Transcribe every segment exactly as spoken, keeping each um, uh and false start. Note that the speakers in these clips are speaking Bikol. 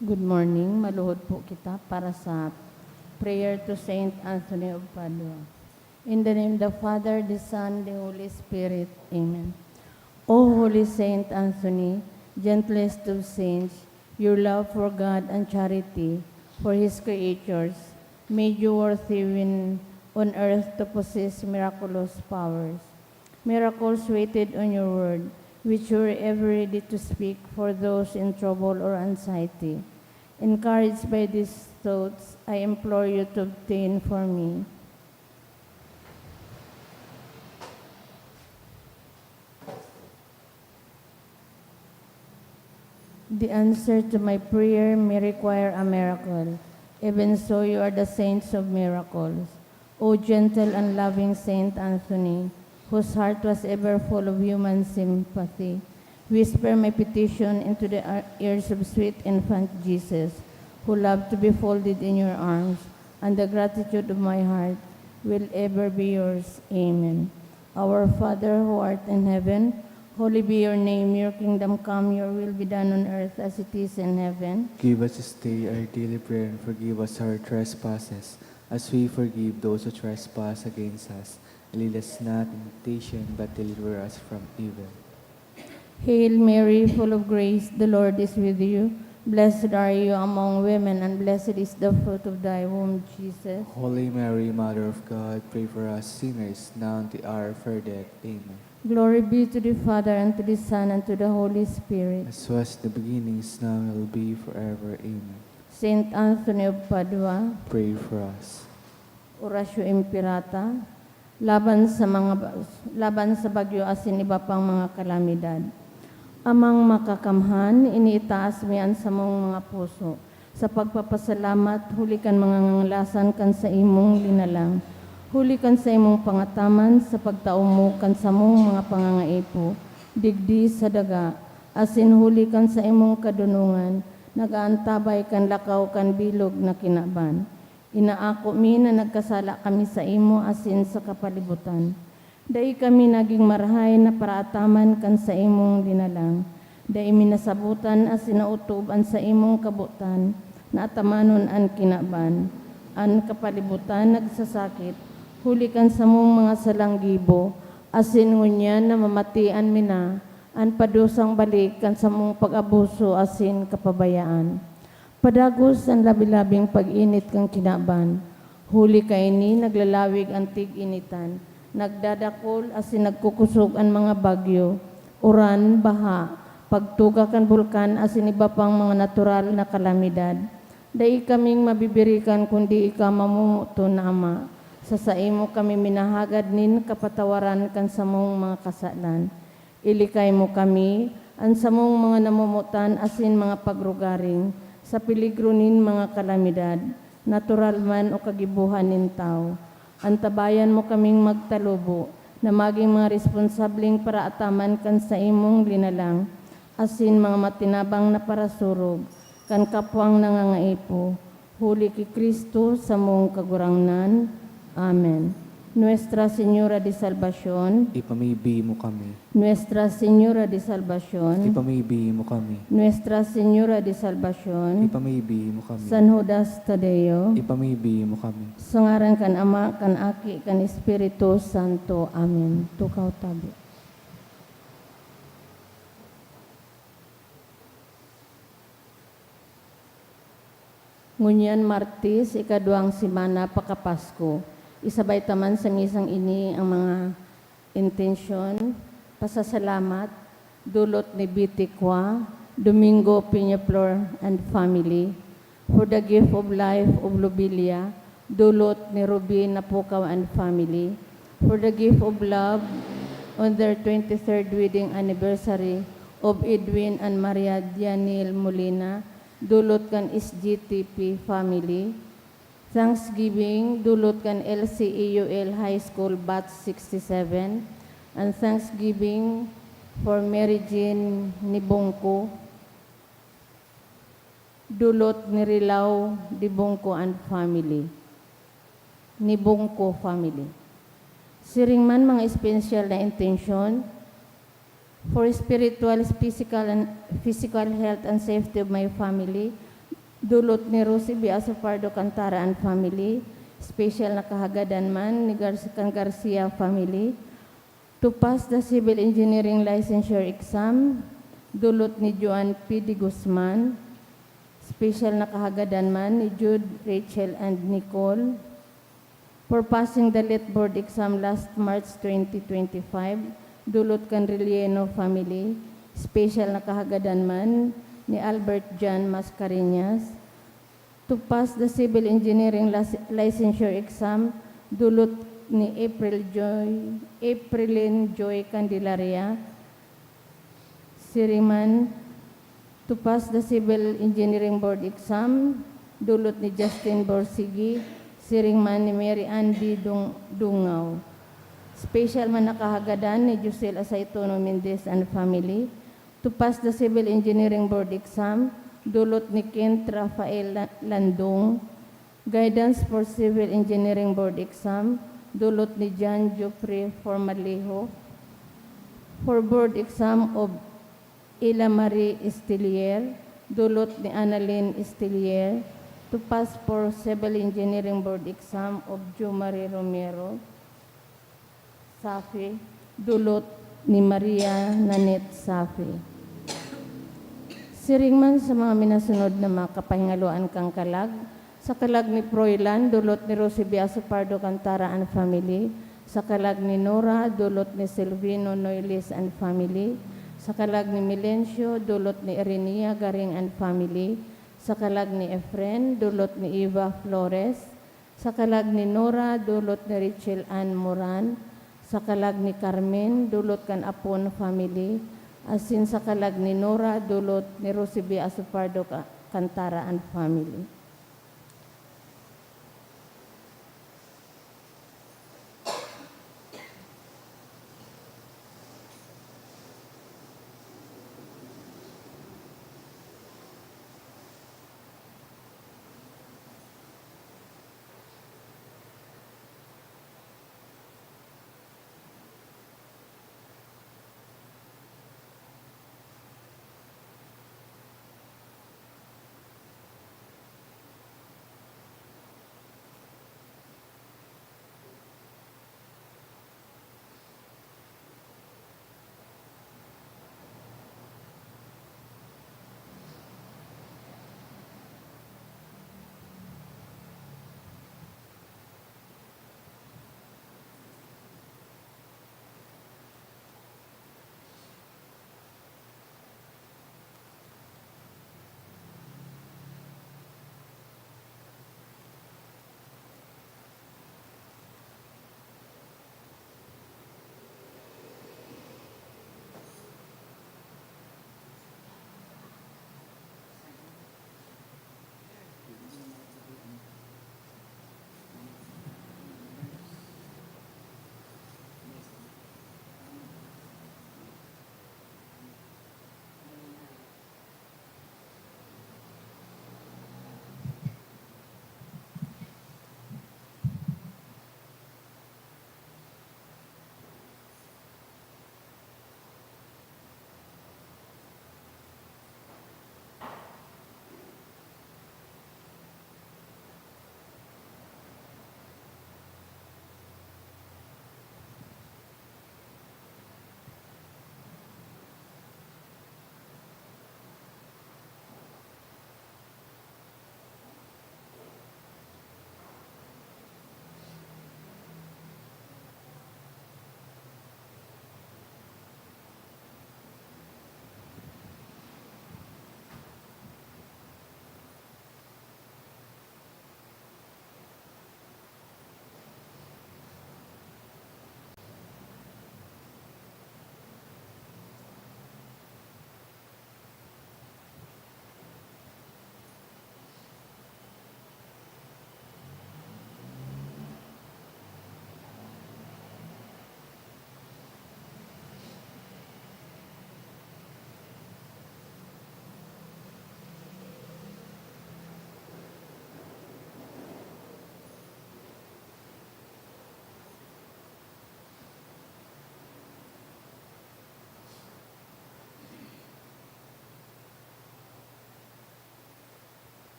Good morning. Maluhod po kita para sa prayer to Saint Anthony of Padua. In the name of the Father, the Son, the Holy Spirit. Amen. O Holy Saint Anthony, gentlest of saints, your love for God and charity for His creatures made you worthy when on earth to possess miraculous powers. Miracles waited on your word, which you were ever ready to speak for those in trouble or anxiety. Encouraged by these thoughts, I implore you to obtain for me the answer to my prayer may require a miracle. Even so, you are the saints of miracles. O gentle and loving Saint Anthony, whose heart was ever full of human sympathy, whisper my petition into the ear- ears of sweet infant Jesus, who loved to be folded in your arms, and the gratitude of my heart will ever be yours. Amen. Our Father who art in heaven, holy be your name. Your kingdom come, your will be done on earth as it is in heaven. Give us this day our daily bread, and forgive us our trespasses, as we forgive those who trespass against us. And lead us not in temptation, but deliver us from evil. Hail Mary, full of grace, the Lord is with you. Blessed are you among women, and blessed is the fruit of thy womb, Jesus. Holy Mary, Mother of God, pray for us sinners, now and at the hour of our death. Amen. Glory be to the Father, and to the Son, and to the Holy Spirit. As was in the beginning, is now, and will be forever. Amen. Saint Anthony of Padua. Pray for us. Orasyo Imperata, laban sa mga ba-, laban sa bagyo asin iba pang mga kalamidad. Amang Makakamhan, iniitaas mi an samong mga puso sa pagpapasalamat huli kan mga nganglasan kan saimong linalang, huli kan saimong pangataman sa pagtao mo kan samong mga pangangaipo digdi sa daga, asin huli kan saimong kadonongan nag-aantabay kan lakaw kan bilog na kinaban. Inaako mi na nagkasala kami saimo asin sa kapalibutan. Dai kami nagin marahay na paraataman kan saimong linalang. Dai mi nasabotan asin naotob an saimong kabotan na atamanon an kinaban. An kapalibutan nagsasakit huli kan samong mga salang gibo, asin ngunyan namamatian mi na an padusang balik kan samong pag-abuso asin kapabayaan. Padagos an labi-labing pag-init kan kinaban. Huli kaini, naglalawig an tig-initan, nagdadakul asin nagkukosog an mga bagyo, uran, baha, pagtuga kan bulkan asin iba pang mga natural na kalamidad. Dai kaming mabibirikan kundi ika, mamomoton na Ama. Sa saimo kami minahagad nin kapatawaran kan samong mga kasalan. Ilikay mo kami, an samong mga namomotan asin mga pagrugaring, sa peligro nin mga kalamidad, natural man o kagibohan nin tawo. Antabayan mo kaming magtalubo na magin mga responsableng paraataman kan saimong linalang, asin mga matinabang na parasurog kan kapwang nangangaipo, huli ki Cristo, samong Kagurangnan. Amen. Nuestra Señora de Salvacion. Ipamibi mo kami. Nuestra Señora de Salvacion. Ipamibi mo kami. Nuestra Señora de Salvacion. Ipamibi mo kami. San Judas Tadeo. Ipamibi mo kami. Sa ngaran kan Ama, kan Aki, kan Espiritu Santo. Amen. Tukaw tabi. Ngunyan, Martes, ikaduwang semana pakapasko. Isabay ta man sa misang ini ang mga intensyon, pasasalamat, dulot ni Betty Kua, Domingo Peñaflor and family, for the gift of life of Lobelia, dulot ni Ruby Napukaw and family, for the gift of love on their twenty-third wedding anniversary of Edwin and Maria Dianil Molina, dulot kan S G T P family. Thanksgiving, dulot kan L C E U L High School Batch sixty-seven, and thanksgiving for Mary Jane Nibongko, dulot ni Rilao Dibongko and family. Nibongko family. Siring man mga espesyal na intensyon, for spiritual, physical, and, physical health and safety of my family, Dulot ni Rosie B. Asopardo Cantara and family. Special na kahagadan man ni Gar-, kan Garcia family. To pass the civil engineering licensure exam, dulot ni Joan P. de Guzman. Special na kahagadan man ni Jude, Rachel, and Nicole. For passing the lit board exam last March twenty twenty-five, dulot kan Relleno family. Special na kahagadan man ni Albert John Mascarenhas. To pass the civil engineering lic-, licensure exam, dulot ni April Joy, Aprilin Joy Candelaria, siring man. To pass the civil engineering board exam, dulot ni Justin Borsigi, siring man ni Mary Ann D. Dung-, Dungaw. Special man na kahagadan ni Josel Asaytono Mendez and family. To pass the civil engineering board exam, dulot ni Kent Rafael La-, Landong. Guidance for civil engineering board exam, dulot ni John Geoffrey Formalejo. For board exam of Ila Marie Estellier, dulot ni Annalyn Estellier. To pass for civil engineering board exam of Jo Marie Romero Safi, dulot ni Maria Nanette Safi. Siring man sa mga minasunod na mga kapahingaloan kan kalag, sa kalag ni Froilan, dulot ni Rosie B. Asopardo Cantara and family, sa kalag ni Nora, dulot ni Silvino Noiles and family, sa kalag ni Melencio, dulot ni Erenia Garing and family, sa kalag ni Efren, dulot ni Eva Flores, sa kalag ni Nora, dulot ni Rachel Ann Moran, sa kalag ni Carmen, dulot kan Apon family, asin sa kalag ni Nora, dulot ni Rosie B. Asopardo Ca-, Cantara and family.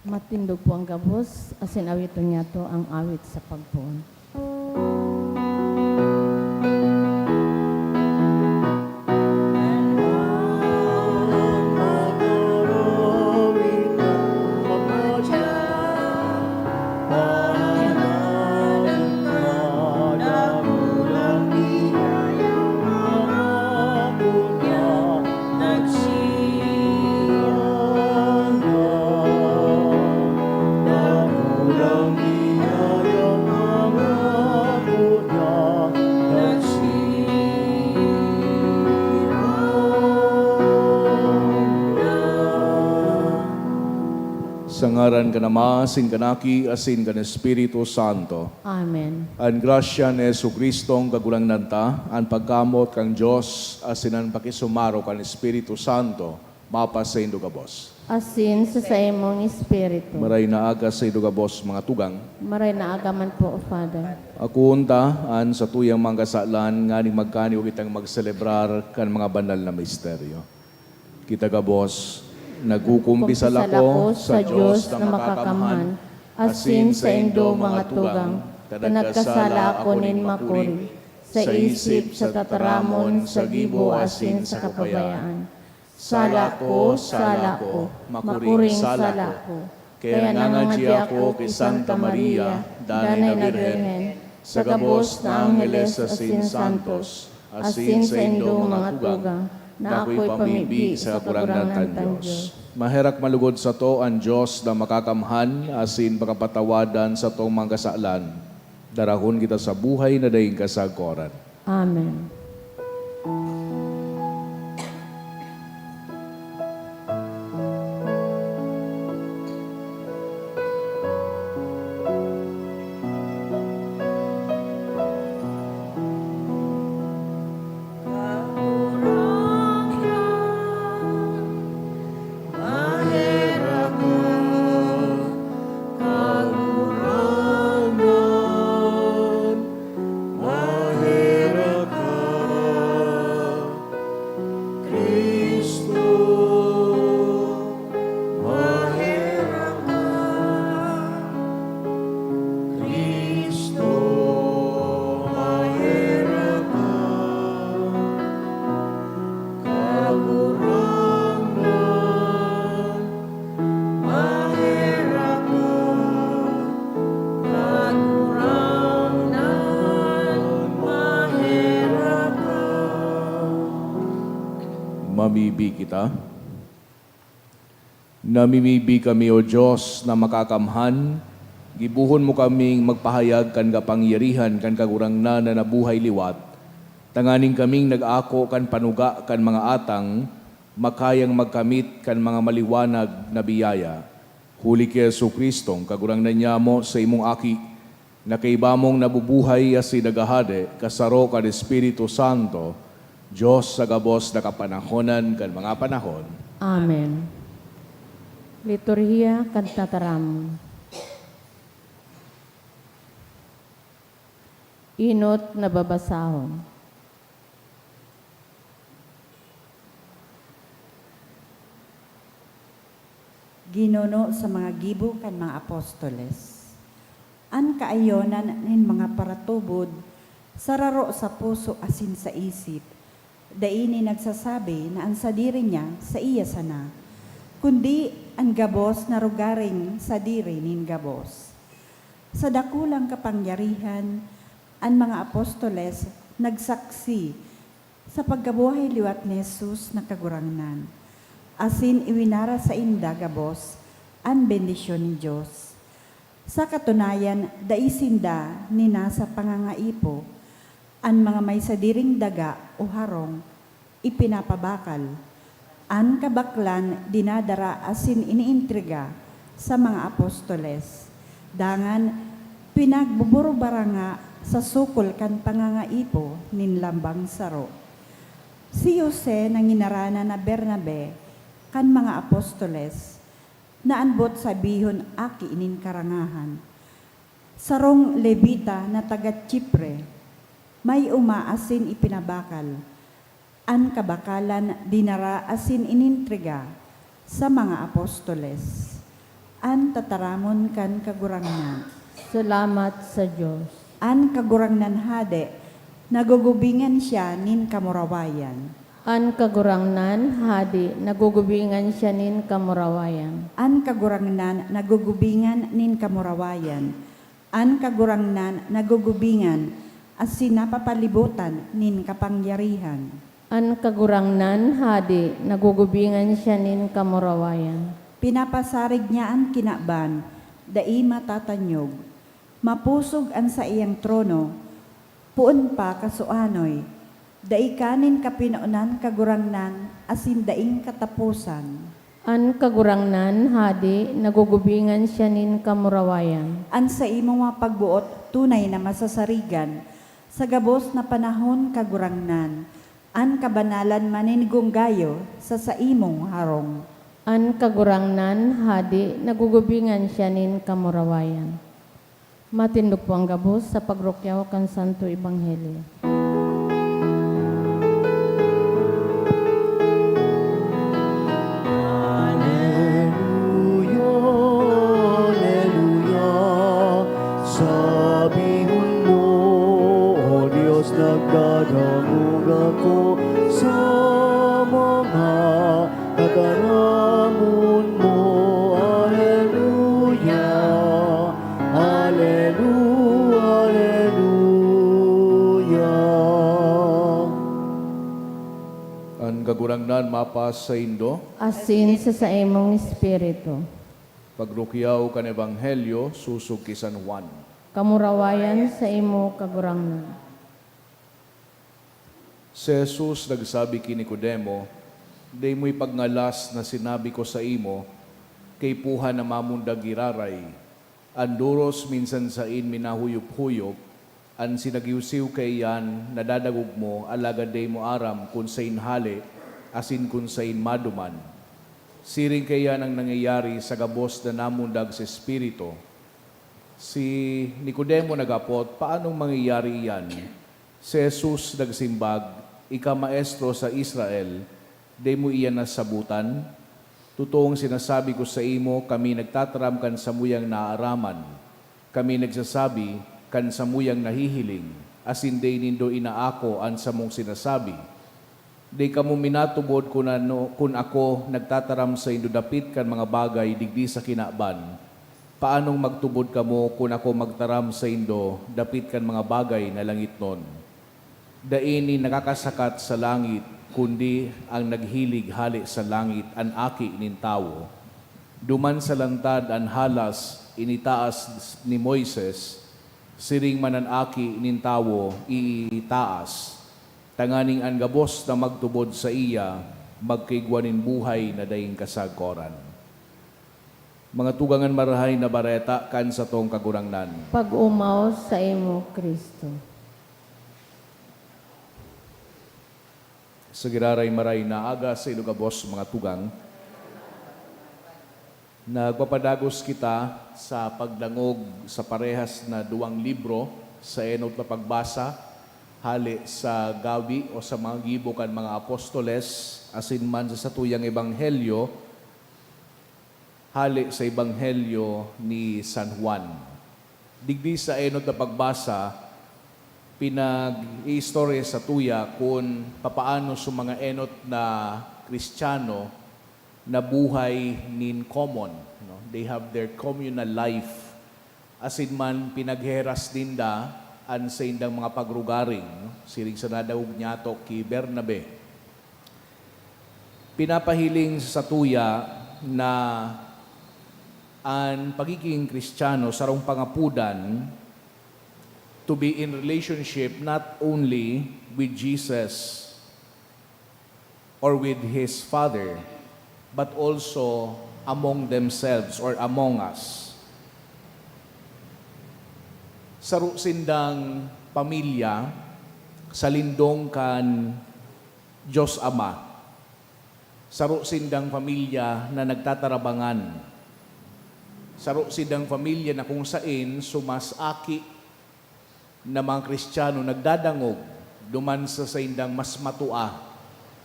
Matindog po ang gabos, asin awiton niyato ang awit sa pagpoon. Sa ngaran kan Ama, asin kan Aki, asin kan Espiritu Santo. Amen. An grasya ni Jesu-Cristong Kagurangnan ta, an pagkamoot kan Dios, asin an pakisumaro kan Espiritu Santo, mapasaindo gabos. Asin sa saimong espiritu. Maray na aga saindo gabos, mga tugang. Maray na aga man po, Father. Akoon ta an satuyang mga kasalan, nganing magkaniwa kitang magselebrar kan mga banal na misteryo. Kita gabos, nagkukumpisal ako sa Dios na makakamhan, asin saindo, mga tugang, ta nagkasala ako nin makuri, sa isip, sa tataramon, sa gibo, asin sa kapabayaan. Sala ko, sala ko, makuring sala ko. Kaya nangangadya ako ki Santa Maria, Danay na Birhen, sa gabos na angheles asin santos, asin saindo, mga tugang, na ako'y pamibi sa Kagurangnan tang Dios. Maherak malugod sato an Dios na makakamhan asin pakapatawadan satong mga kasalan. Darahon kita sa buhay na daing kasagkoran. Amen. Maherak ka, Cristo, maherak ka, Cristo, maherak ka, Kagurangnan. Maherak ka, Kagurangnan, maherak ka. Mamibi kita. Namimibi kami, O Dios na makakamhan, gibohon mo kaming magpahayag kan kapangyarihan kan Kagurangnan na nabuhay liwat, tanganing kaming nag-ako kan panuga kan mga atang, makayang magkamit kan mga maliwanag na biyaya. Huli ki Jesu-Cristong Kagurangnan nyamo, sa imong Aki, na kaiba mong nabubuhay asin naghahade, kasaro kan Espiritu Santo, Dios sa gabos na kapanahonan kan mga panahon. Amen. Liturhiya kan Tataramon. Enot na babasahon. Ginuno sa mga gibo kan mga apostoles. An kaayonan nin mga paratubod sararo sa puso asin sa isip, dai nin nagsasabi na an sadiri niya saiya sana, kundi an gabos na rogaring sadiri nin gabos. Sa dakulang kapangyarihan, an mga apostoles nagsaksi sa pagkabuhay liwat ni Jesus na Kagurangnan, asin iwinara sainda gabos an bendisyon nin Dios. Sa katunayan, dai sinda ninasa pangangaipo. An mga may sadiring daga o harong ipinapabakal. An kabaklan dinadara asin inientrega sa mga apostoles. Dangan, pinagbuburbaranga sa sukol kan pangangaipo nin lambang saro. Si Jose na nginaranan na Bernabe kan mga apostoles, na an boot sabihon aki nin karangahan, sarong Levita na taga Chipre, may oma asin ipinabakal. An kabakalan dinara asin inintriga sa mga apostoles. An tataramon kan Kagurangnan. Salamat sa Dios. An Kagurangnan Hade, nagugubingan siya nin kamurawayan. An Kagurangnan Hade, nagugubingan siya nin kamurawayan. An Kagurangnan nagugubingan nin kamurawayan. An Kagurangnan nagugubingan asin napapalibotan nin kapangyarihan. An Kagurangnan Hade, nagugubingan siya nin kamurawayan. Pinapasarig niya an kinaban, dai matatanyog. Mapusog an saiyang trono, poon pa kasuanoy. Dai ka nin kapinonan, Kagurangnan, asin daing kataposan. An Kagurangnan Hade, nagugubingan siya nin kamurawayan. An saimong mga pagboot tunay na masasarigan, sa gabos na panahon, Kagurangnan. An kabanalan maninigong gayo sa saimong harong. An Kagurangnan Hade, nagugubingan siya nin kamurawayan. Matindog po ang gabos sa pagrukyaw kan Santo Ebanghelyo. Aleluya, aleluya, sabihon mo, O Dios, nagdadangog ako sa mga tataramon mo. Aleluya, aleluya, aleluya. An Kagurangnan mapasaindo. Asin sa saimong espiritu. Pagrukyaw kan Ebanghelyo sosog ki San Juan. Kamurawayan saimo, Kagurangnan. Si Jesus nagsabi ki Nicodemo, "Dai mo ipagngalas na sinabi ko saimo, kaipuhan na mamundag giraray. An doros minsan saen minahuyop-huyop, an sinagiwsiw kaiyan nadadangog mo, alagad dai mo aram kun saen hale asin kun saen maduman. Siring kaiyan an nangyayari sa gabos na namundag sa Espiritu." Si Nicodemo naghapot, "Paanong mangyayari iyan?" Si Jesus nagsimbag, "Ika maestro sa Israel, dai mo iyan nasabotan? Totoong sinasabi ko saimo, kami nagtataram kan samuyang naaaraman. Kami nagsasabi kan samuyang nahihiling, asin dai nindo inaako an samong sinasabi. Dai kamo minatubod kun ano, kun ako nagtataram saindo dapit kan mga bagay digdi sa kinaban. Paanong magtubod kamo kun ako magtaram saindo dapit kan mga bagay na langitnon? Dai nin nakakasakat sa langit, kundi an naghilig hale sa langit, an Aki nin Tawo. Duman sa lantad an halas initaas ni Moises, siring man an Aki nin Tawo iitaas, tanganing an gabos na magtubod saiya magkaigwa nin buhay na daing kasagkoran." Mga tugang, an Marahay na Bareta kan satong Kagurangnan. Pag-omaw saimo, Cristo. Sa giraray maray na aga sainda gabos, mga tugang. Nagpapadagos kita sa pagdangog sa parehas na duwang libro sa enot na pagbasa, hale sa Gawi o sa mga Gibo kan mga Apostoles, asin man sa satuyang Ebanghelyo, hale sa Ebanghelyo ni San Juan. Digdi sa enot na pagbasa, pinag-iistorya satuya kun papaano sa mga enot na Kristiyano nabuhay nin common, no? They have their communal life. Asin man pinagheheras ninda an saindang mga pagrugaring, no? Siring sa nadangog nyato ki Bernabe. Pinapahiling sa satuya na an pagiging Kristiyano sarong pangapodan to be in relationship not only with Jesus or with his Father, but also among themselves or among us. Saro sindang pamilya sa lindong kan Diyos Ama. Saro sindang pamilya na nagtatarabangan. Saro sindang pamilya na kung saen sumas aki na mga Kristiyano nagdadangog duman sa saindang mas matua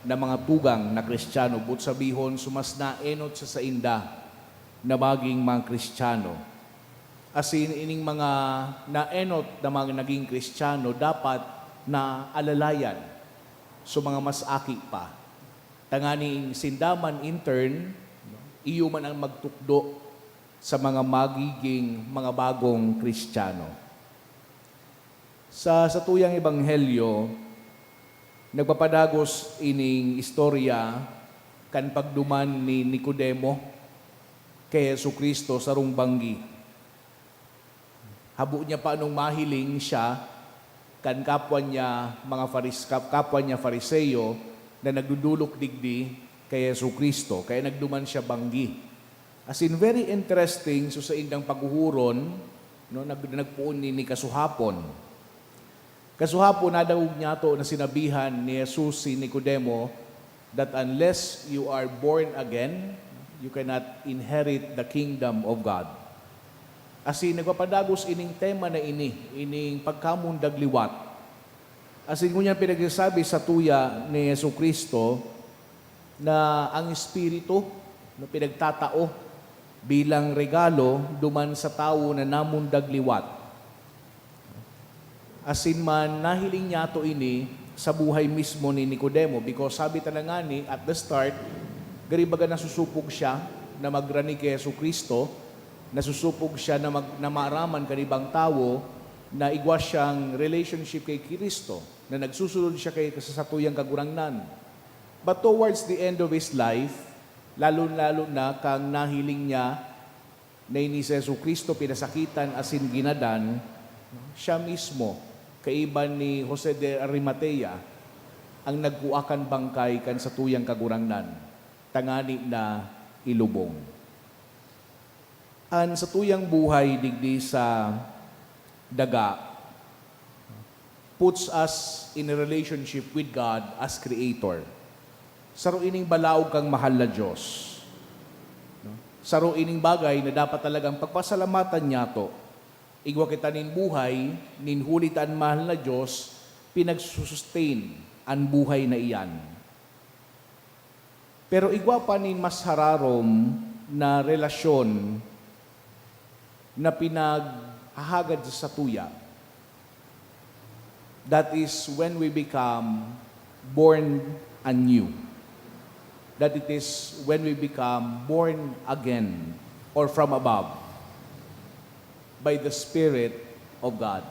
na mga tugang na Kristiyano, boot sabihon, sumas naenot sa sainda. na maging mga Kristiyano. Asin ining mga naenot na mga naging Kristiyano dapat na alalayan so mga mas aki pa. Tanganing sinda man in turn, iyo man ang magtukdo sa mga magiging mga bagong Kristiyano. Sa satuyang ebanghelyo, nagpapadagos ining istorya kan pagduman ni Nicodemo ki Jesu-Cristo sarong banggi. Habo niya pa anong mahiling siya kan kapwa niya mga Faris-, kap-, kapwa niya Fariseo na nagdudulok digdi ki Jesu-Cristo, kaya nagduman siya banggi. As in, very interesting, so sa indang paghuhuron, no, nag-, nagpoon ni, ni kasuhapon. Kasuhapon, nadangog niyato na sinabihan ni Jesus si Nicodemo that unless you are born again, you cannot inherit the kingdom of God. As in, nagpapadagos ining tema na ini, ining pagkamundag liwat. As in, ngunyan pinagsasabi sa tuya ni Jesu-Cristo na ang Espiritu na pinagtatao bilang regalo duman sa tawo na namundag liwat. Asin man, nahiling niyato ini sa buhay mismo ni Nicodemo, because sabi ta na ngani, at the start, gari baga nasusupog siya na magrani ki Jesu-Cristo, nasusupog siya na mag-, na maaraman kan ibang tawo na igwa siyang relationship ki Cristo, na nagsusunod siya kay, sa satuyang Kagurangnan. But towards the end of his life, lalo-lalo na kan nahiling niya na ini si Jesu-Cristo pinasakitan asin ginadan, siya mismo, kaiba ni Jose de Arimatea, ang nagkua kan bangkay kan satuyang Kagurangnan, tangani na ilubong. An satuyang buhay digdi sa daga puts us in a relationship with God as Creator. Saro ining balaog kan mahal na Diyos. No? Saro ining bagay na dapat talagang pagpasalamatan niyato. Igwa kita nin buhay, nin huli ta an mahal na Diyos pinagsusustain an buhay na iyan. Pero igwa pa nin mas hararom na relasyon na pinaghahagad sa satuya. That is when we become born anew. That it is when we become born again or from above by the Spirit of God.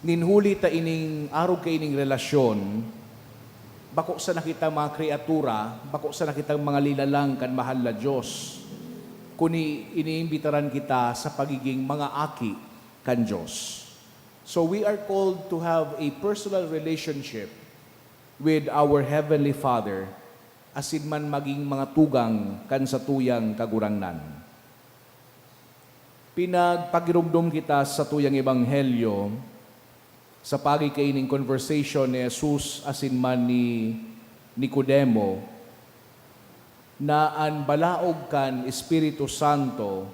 Nin huli ta ining arog kaining relasyon, bako sana kita mga kriatura, bako sana kitang mga linalang kan mahal na Diyos, kundi iniimbitaran kita sa pagiging mga aki kan Diyos. So we are called to have a personal relationship with our Heavenly Father, asin man maging mga tugang kan satuyang Kagurangnan. Pinagpagiromdom kita sa satuyang ebanghelyo sa pagi kaining conversation ni Jesus asin man ni Nicodemo, na an balaog kan Espiritu Santo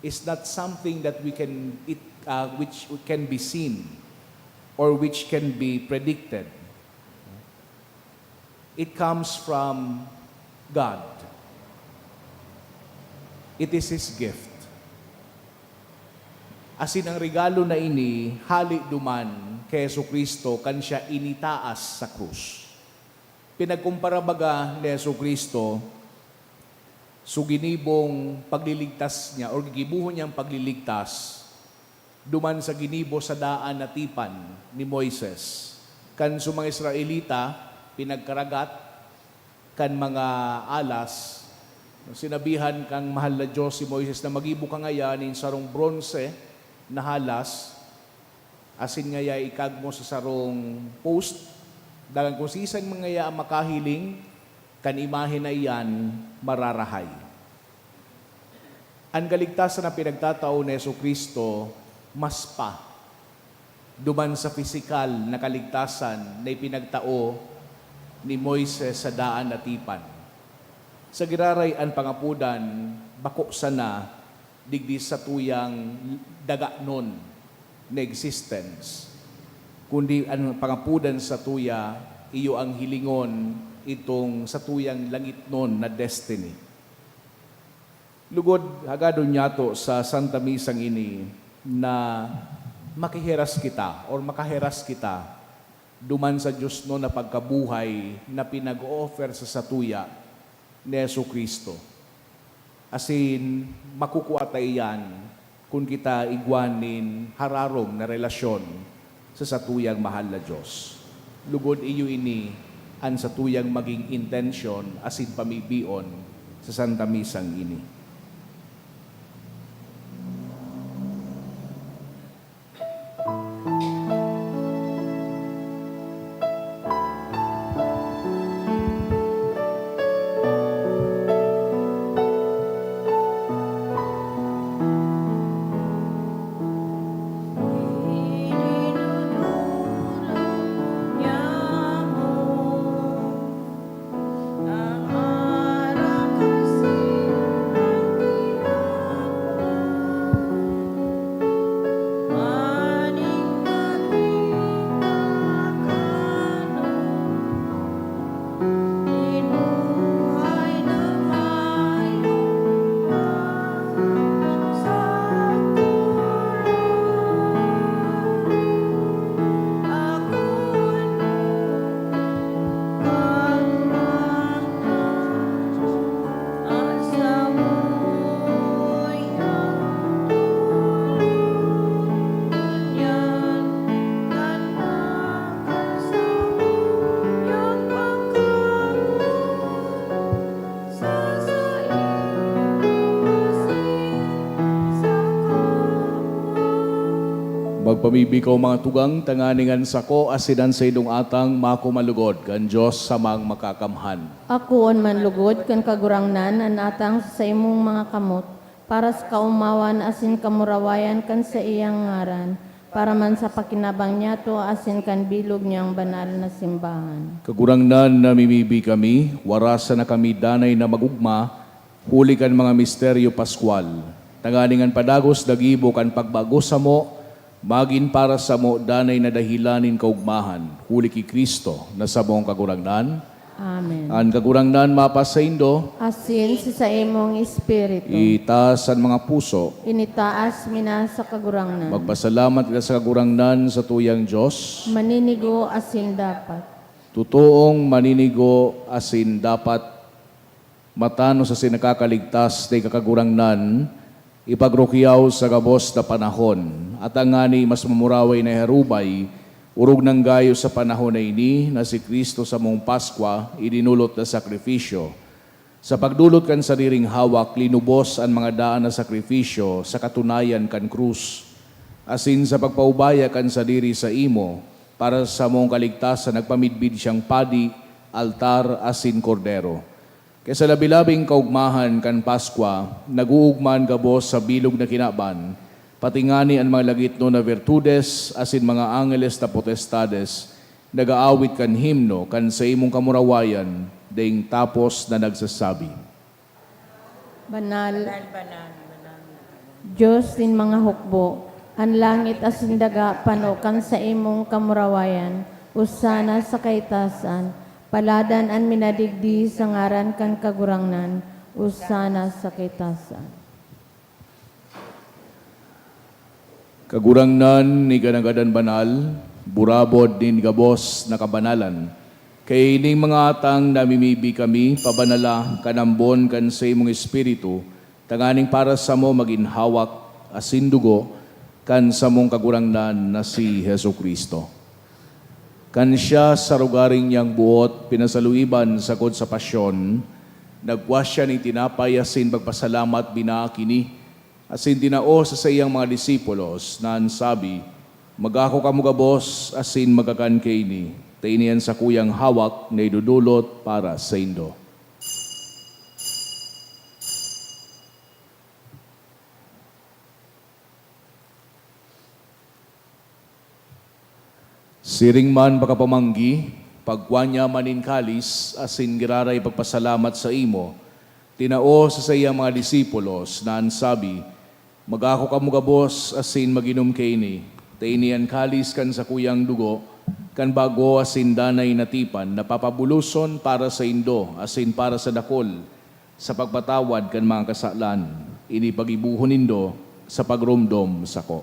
is not something that we can, it, ah, which can be seen or which can be predicted. It comes from God. It is His gift. Asin ang regalo na ini hale duman ki Jesu-Cristo kan siya initaas sa krus. Pinagkumpara baga ni Jesu-Cristo so ginibong pagliligtas niya or gigibohon niyang pagliligtas duman sa ginibo sa daan na tipan ni Moises. Kan so mga Israelita pinagkaragat kan mga alas, sinabihan kan mahal na Diyos si Moises na, "Magibo ka ngaya nin sarong bronse na halas, asin ngaya ikag mo sa sarong post, dangan kung siisay man ngaya ang makahiling kan imahe na iyan, mararahay." An kaligtasan na pinagtatao ni Jesu-Cristo mas pa duman sa pisikal na kaligtasan na ipinagtao ni Moises sa daan na tipan. Sa giraray, an pangapodan bako sana digdi satuyang daganon na existence, kundi an pangapodan satuya iyo ang hilingon, itong satuyang langitnon na destiny. Lugod, hagadon nyato sa Santa Misang ini na makihiras kita or makahiras kita duman sa diosnon na pagkabuhay na pinag-o-offer sa satuya ni Jesu-Cristo. Asin makukua ta iyan kun kita igwa nin hararom na relasyon sa satuyang mahal na Dios. Lugod iyo ini an satuyang magin intensyon asin pamibion sa Santa Misang ini. Magpamibi kaw, mga tugang, tanganing an sako asin an saindong atang makuman lugod kan Dios Samang Makakamhan. Akoon man lugod kan Kagurangnan an atang sa saimong mga kamot, para sa kaomawan asin kamurawayan kan saiyang ngaran, para man sa pakinabang niyato asin kan bilog niyang banal na simbahan. Kagurangnan, namimibi kami, warasan na kami danay na mag-ogma huli kan mga misteryo paskwal, tanganing an padagos na gibo kan pagbago samo magin para samo danay na dahelan nin kaogmahan, huli ki Cristo na samong Kagurangnan. Amen. An Kagurangnan mapasaindo. Asin sa saimong espiritu. Itaas an mga puso. Initaas mi na sa Kagurangnan. Magpasalamat kita sa Kagurangnan, satuyang Dios. Maninigo asin dapat. Totoong maninigo asin dapat, matanos asin nakakaligtas na ika Kagurangnan, ipagrukyaw sa gabos na panahon, at tangani mas mamuraway na iharubay, orog nang gayo sa panahon na ini, na si Cristo samong Paskwa, idinolot na sakrifisyo. Sa pagdolot kan sadiring hawak, linubos an mga daan na sakrifisyo sa katunayan kan krus, asin sa pagpaubaya kan sadiri saimo, para sa samong kaligtasan, nagpamidbid siyang padi, altar, asin kordero. Kaya sa labi-labing kaogmahan kan Paskwa, nag-oogma an gabos sa bilog na kinaban, pati ngani an mga lagitnon na virtudes asin mga angeles na potestades nag-aawit kan himno kan saimong kamurawayan, daing tapos na nagsasabi, "Banal, Banal, banal, banal na Dios nin mga hukbo, an langit asin daga pano kan saimong kamurawayan, Hosanna sa kaitasan. Paladan an minadigdi sa ngaran kan Kagurangnan, Hosanna sa kaitasan." Kagurangnan, ika nanggad an banal, burabod nin gabos na kabanalan. Kaya ining mga atang namimibi kami, pabanala kan ambon kan saimong Espiritu, tanganing para samo magin hawak asin dugo kan samong Kagurangnan na si Jesu-Cristo. Kan siya sa rogaring niyang buot pinasaluiban sagkod sa pasyon, nagwa siya nin tinapay asin pagpasalamat, binaak ini, asin tinao sa saiyang mga disipulos, na an sabi, "Magako kamo gabos asin magkakan kaini, ta ini an sakuyang hawak na idodolot para saindo." Siring man pakapamanggi, pagkua niya man nin kalis asin giraray pagpasalamat saimo, tinao sa saiyang mga disipulos, na an sabi, "Magako kamo gabos asin mag-inom kaini, ta ini an kalis kan sakuyang dugo, kan bago asin danay na tipan, na papabuloson para saindo asin para sa dakul, Sa pagpatawad kan mga kasalan, ini pagibohon nindo sa pagromdom sako.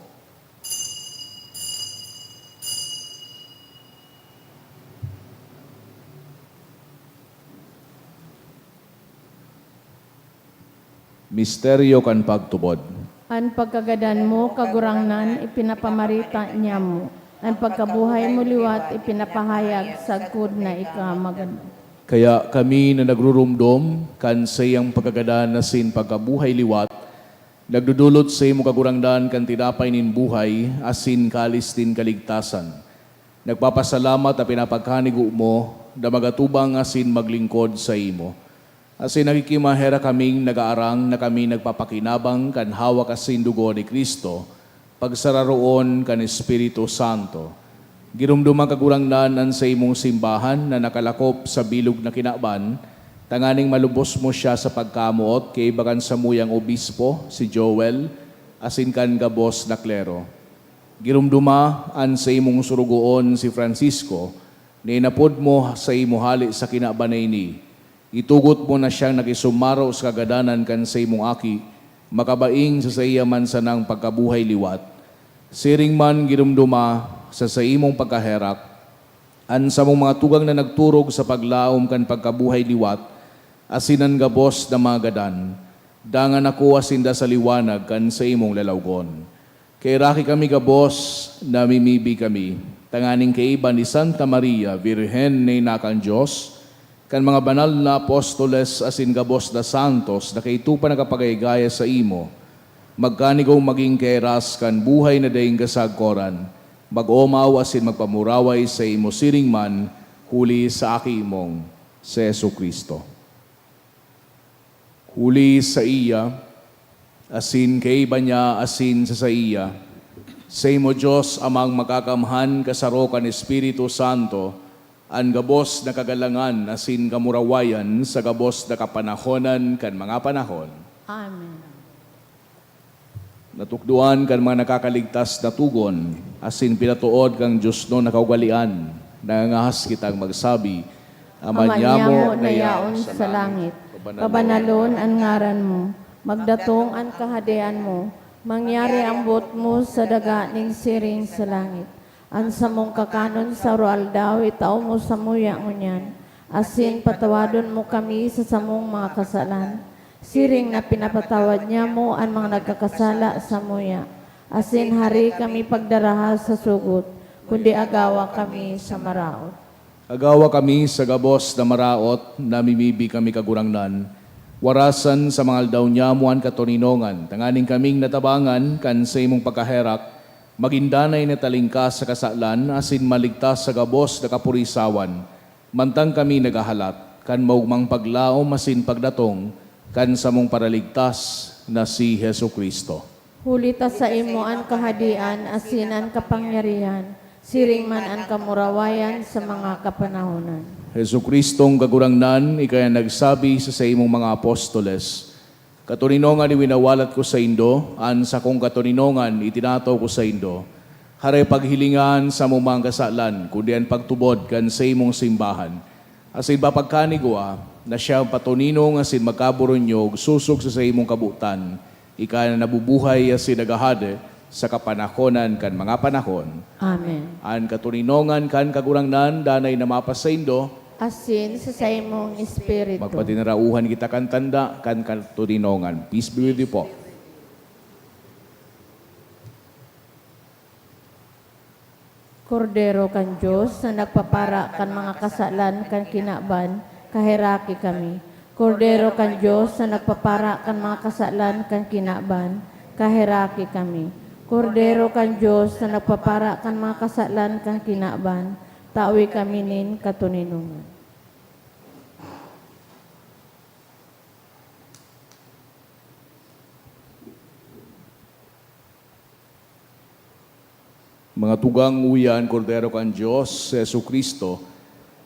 Misteryo kan pagtubod. An pagkagadan mo, Kagurangnan, ipinapamarita niamo. An pagkabuhay mo liwat ipinapahayag sagkod na ika magadan. Kaya kami na nagruromdom kan saiyang pagkagadan asin pagkabuhay liwat, nagdodolot sa imo, Kagurangnan, kan tinapay nin buhay asin kalis nin kaligtasan. Nagpapasalamat ta pinapagkanigo mo na magatubang asin maglingkod saimo. Asin nakikimaherak kaming nagaarang na kami nagpapakinabang kan hawak asin dugo ni Cristo, pagsararoon kan Espiritu Santo. Giromdoma, Kagurangnan, an saimong simbahan na nakalakop sa bilog na kinaban, tanganing malubos mo siya sa pagkamoot kaiba kan samuyang obispo, si Joel, asin kan gabos na klero. Giromdoma an saimong sorogoon, si Francisco, na inapod mo saimo hale sa kinaban na ini. Itugot mo na siyang nakisumaro sa kagadanan kan saimong Aki, makabaing sa saiya man sanang pagkabuhay liwat. Siring man, giromdoma sa saimong pagkaherak an samong mga tugang na nagturog sa paglaom kan pagkabuhay liwat asin an gabos na mga gadan. Dangan akoa sinda sa liwanag kan saimong lalawgon. Kaheraki kami gabos, namimibi kami, tanganing kaiba ni Santa Maria, Birhen na ina kan Dios, kan mga banal na apostoles asin gabos na santos na kaidto pa nakapagayagaya saimo, magkanigong magin kahiras kan buhay na daing kasagkoran, mag-omaw asin magpamuraway saimo siring man, huli sa Aki mong si Jesu-Cristo. Huli saiya, asin kaiba niya, asin sa saiya, saimo, Dios Amang Makakamhan, kasaro kan Espiritu Santo, an gabos na kagalangan asin kamurawayan sa gabos na kapanahonan kan mga panahon. Amen. Natukdoan kan mga nakakaligtas na togon, asin pinatood kan diosnon na kaugalean, nangangahas kitang magsabi, Ama Ama niamo niamo na na yaon yaon sa sa langit, langit, pabanalon an ngaran mo, magdatong an kahadean mo, mangyari an boot mo sa daga nin siring sa langit. An samong kakanon sa aroaldaw itao mo samuya ngunyan, asin patawadon mo kami sa samong mga kasalan, siring na pinapatawad niamo an mga nagkakasala samuya. Asin hari kami pagdaraha sa sugot, kundi agawa kami sa maraot. Agawa kami sa gabos na maraot, namimibi kami, Kagurangnan, warasan sa mga aldaw niamo an katoninongan, tanganing kaming natabangan kan saimong pagkaherak, magin danay na talingkas sa kasalan asin maligtas sa gabos na kapurisawan, mantang kami naghahalat kan maogmang paglaom asin pagdatong kan samong Paraligtas na si Jesu-Cristo. Huli ta saimo an kahadean asin an kapangyarihan, siring man an kamurawayan sa mga kapanahonan. Jesu-Cristong Kagurangnan, ika an nagsabi sa saimong mga apostoles, "Katoninongan iwinawalat ko saindo, an sakong katoninongan itinataw ko saindo." Hare paghilinga an samong mga kasalan, kundi an pagtubod kan saimong simbahan. Asin papagkanigwa na siya patoninong asin magkaboronyog sosog sa saimong kabotan, ika na nabubuhay asin naghahade sa kapanahonan kan mga panahon. Amen. An katoninongan kan Kagurangnan danay na mapasaindo. Asin sa saimong espiritu. Magpatinarauhan kita kan tanda kan katoninongan. Peace be with you po. Kordero kan Dios na nagpapara kan mga kasalan kan kinaban, kaheraki kami. Kordero kan Dios na nagpapara kan mga kasalan kan kinaban, kaheraki kami. Kordero kan Dios na nagpapara kan mga kasalan kan kinaban, tawi kami nin katoninongan. Mga tugang, uya an Kordero kan Dios, si Jesu-Cristo.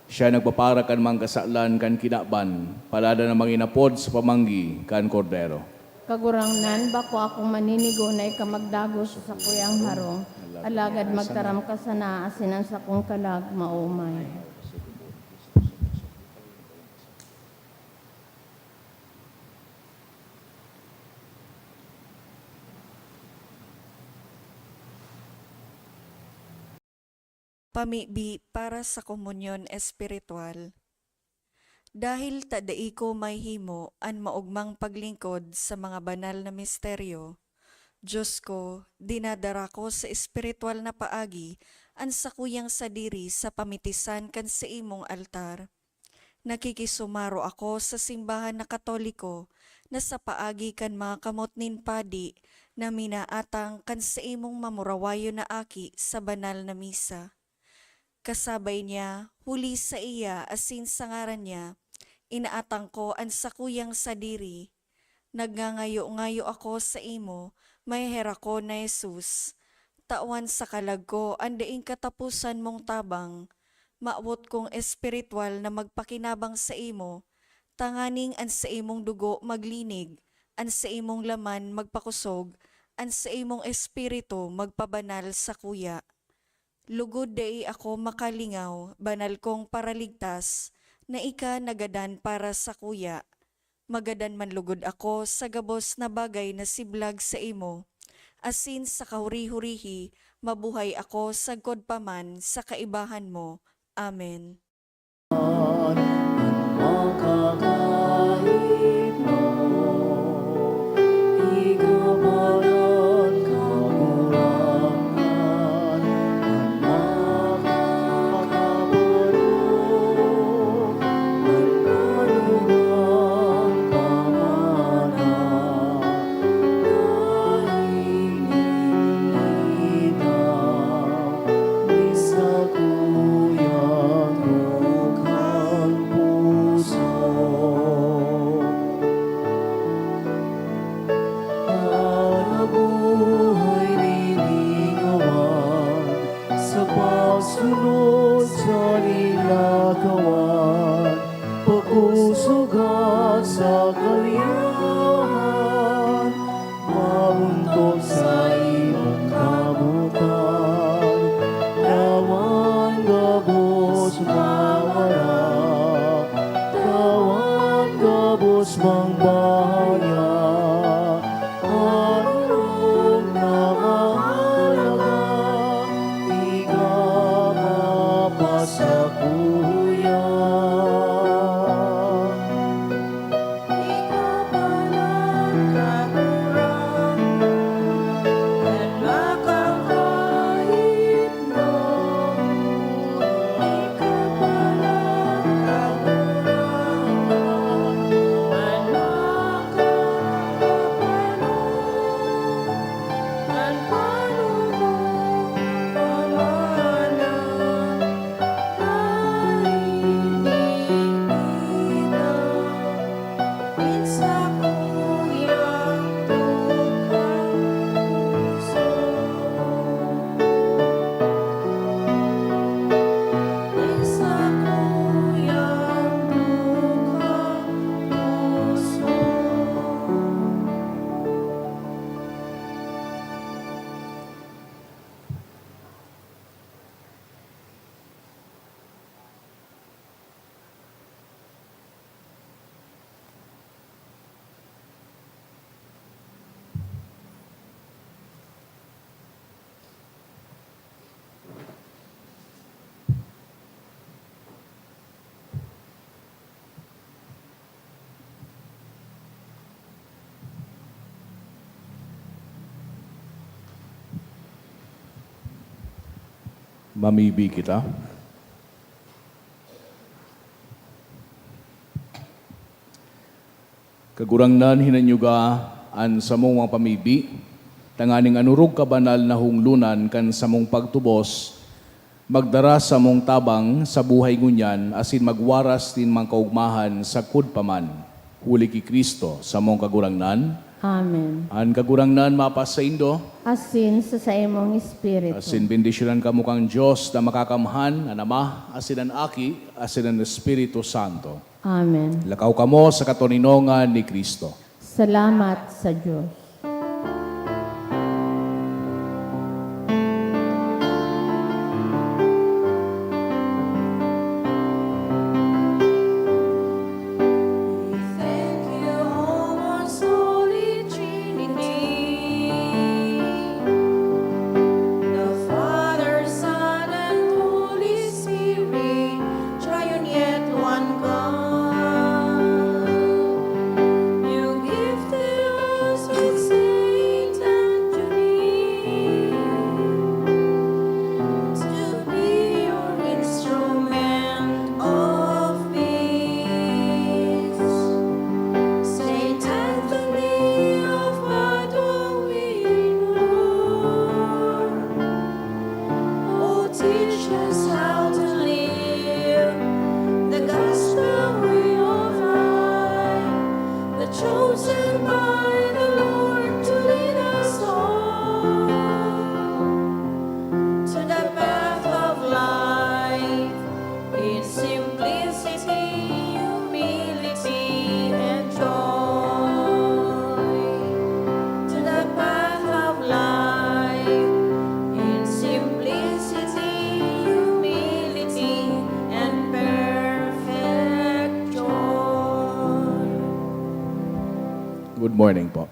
Siya nagpapara kan mga kasalan kan kinaban, palada na manginapod sa pamanggi kan Kordero. Kagurangnan, bako akong maninigo na ika magdagos sa sakuyang harong, alagad magtaram ka sana asin an sakong kalag maomay. Pamibi para sa komunyon espiritual. Dahil ta dai ko mahimo an maogmang paglingkod sa mga banal na misteryo, Diyos ko, dinadara ko sa espiritual na paagi an sakuyang sadiri sa pamitisan kan saimong altar. Nakikisumaro ako sa simbahan na Katoliko na sa paagi kan mga kamot nin padi na minaatang kan saimong mamurawayon na aki sa banal na misa. Kasabay niya, huli saiya asin sa ngaran niya, inaatang ko an sakuyang sadiri. Nagngangayo-ngayo ako saimo, maheherakon na Jesus. Tawan sa kalag ko an daing kataposan mong tabang. Mawot kong espiritual na magpakinabang saimo, tanganing an saimong dugo maglinig, an saimong laman magpakosog, an saimong espiritu magpabanal sakuya. Lugod dai ako makalingaw, banal kong Paraligtas, na ika nagadan para sakuya. Magadan man lugod ako sa gabos na bagay na siblag saimo, asin sa kahuri-hurihi mabuhay ako sagkod pa man sa kaibahan mo. Amen. An makakahipno, igabalan, Kagurangnan, an makakabalo, an panugang pamana. Sa pagsunod sa lilakawan, pakusog sa kaliyahan, mauntok sa imong kamotan. Tawan gabos mawara, tawan gabos mangbahaya. Arog na mahalaga, ika mapasakuya. Ika pa lang, Kagurangnan, an makakahipno. Ika pa lang, Kagurangnan, an makakabalo. An panugang pamana, naninigita, nin sakuyang tukang puso. Nin sakuyang tukang puso. Mamibi kita. Kagurangnan, hinanyuga an samong mga pamibi, tanganing an orog kabanal na hunglonan kan samong pagtubos, magdara samong tabang sa buhay ngunyan asin magwaras nin mga kaogmahan sagkod pa man, huli ki Cristo, samong Kagurangnan. Amen. An Kagurangnan mapasaindo. Asin sa saimong espiritu. Asin bendisyonan kamo kan Dios na Makakamhan, an Ama, asin an Aki, asin an Espiritu Santo. Amen. Lakaw kamo sa katoninongan ni Cristo. Salamat sa Dios. We thank you, O most holy Trinity, the Father, Son, and Holy Morning po.